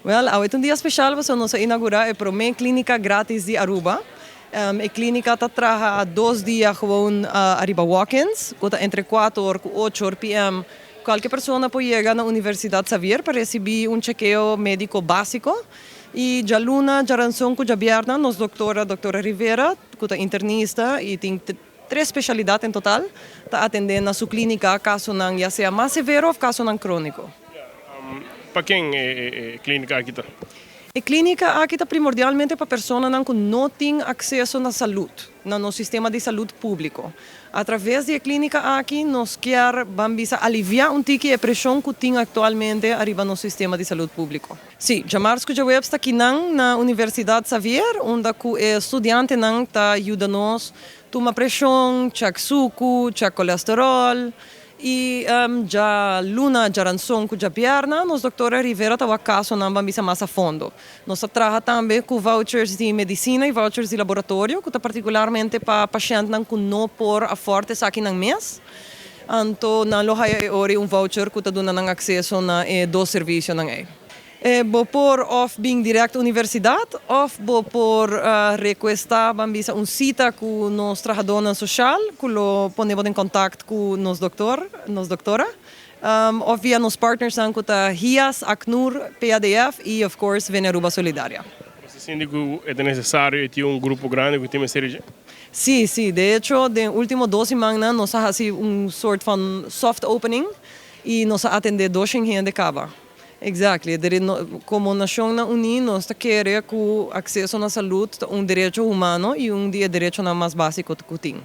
Well, awe ta un dia special, pasobra nos a inaugura e prome clinica gratis di Aruba. E clinica ta traha 2 dia gewoon ariba walk-ins, cu entre 4 or y 8 or PM. Cualkier persona por yega na Universidad Xavier pa recibi un chekeo medico basico. Y dialuna, diaranson cu diabierna, nos doctora, doctora Rivera, cu ta internista y tin tres especialidad en total, ta atendiendo na su clinica casonan ya sea mas severo of casonan cronico. Pa ken e clinica aki ta? E clinica aki ta primordialmente pa personanan cu no tin acceso na salud, na nos sistema di salud publico. A traves di e clinica aki, nos kier, ban bisa, alivia un tiki e presion cu tin actualmente ariba nos sistema di salud publico. Si, diamars cu diahuebs ta aki na Universidad Xavier, unda cu e studiantenan ta yuda nos tuma presion, check suco, check colesterol, y dialuna, diaranson cu diabierna, nos doctora Rivera ta wak casonan, ban bisa, mas a fondo. Nos ta traha tambe cu vouchers di medicina y vouchers di laboratorio, cu ta particularmente pa pacientenan cu no por afford esaki nan mes. Anto, nan lo haya ori un voucher cu ta duna nan acceso na dos servicionan ey. Bo por of bin direct universidad of bo por requesta, ban bisa, un cita cu nos trahadornan social, cu lo pone bo den contacto cu nos doctor, nos doctora. Of via nos partners cu ta HIAS, ACNUR, PADF y, of course, Venearuba Solidaria. Bo ta sinti cu ta necesario tin un grupo grandi cu tin serie? Si. De hecho, den ultimo 2 siman nos a haci un soort van soft opening y nos a atende 200 hende caba. Exactly. Como Nacionnan Uni, nos ta kere cu acceso na salud ta un derecho humano y un di e derechonan mas basico cu tin.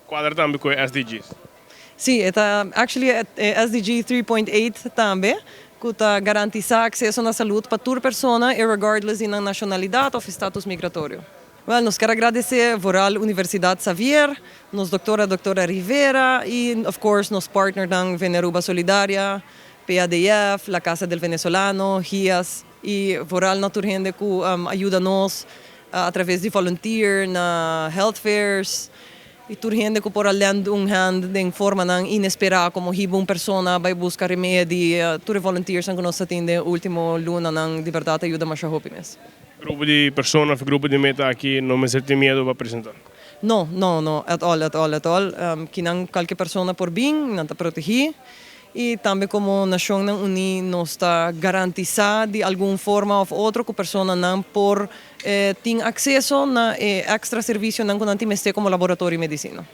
Cuadra tambe cu SDGs. Si, ta actually SDG 3.8 tambe, cu ta garantisa acceso na salud pa tur persona, regardless di nacionalidad of status migratorio. Well, nos kier gradici vooral Universidad Xavier, nos doctora, doctora Rivera y, of course, nos partner dan Venearuba Solidaria, PADF, La Casa del Venezolano, GIAS y vooral na tur hende cu a yuda nos a traves di volunteer na health fairs y tur hende cu por a lend un hand den formanan inespera, como hiba un persona bay busca remedi, tur volunteers cu nos tin den ultimo lunanan, di berdad a yuda masha hopi mes. Grupo di persona, grupo di meta aki no mester tin miedo pa presenta? No, at all, at all, at all. Cu cualkier persona por bin, nan ta protegi. Y tambe como Nacionnan Uni nos ta garantisa di algun forma of otro cu personanan por tin acceso na extra servicionan cu nan tin como laboratorio di medicina.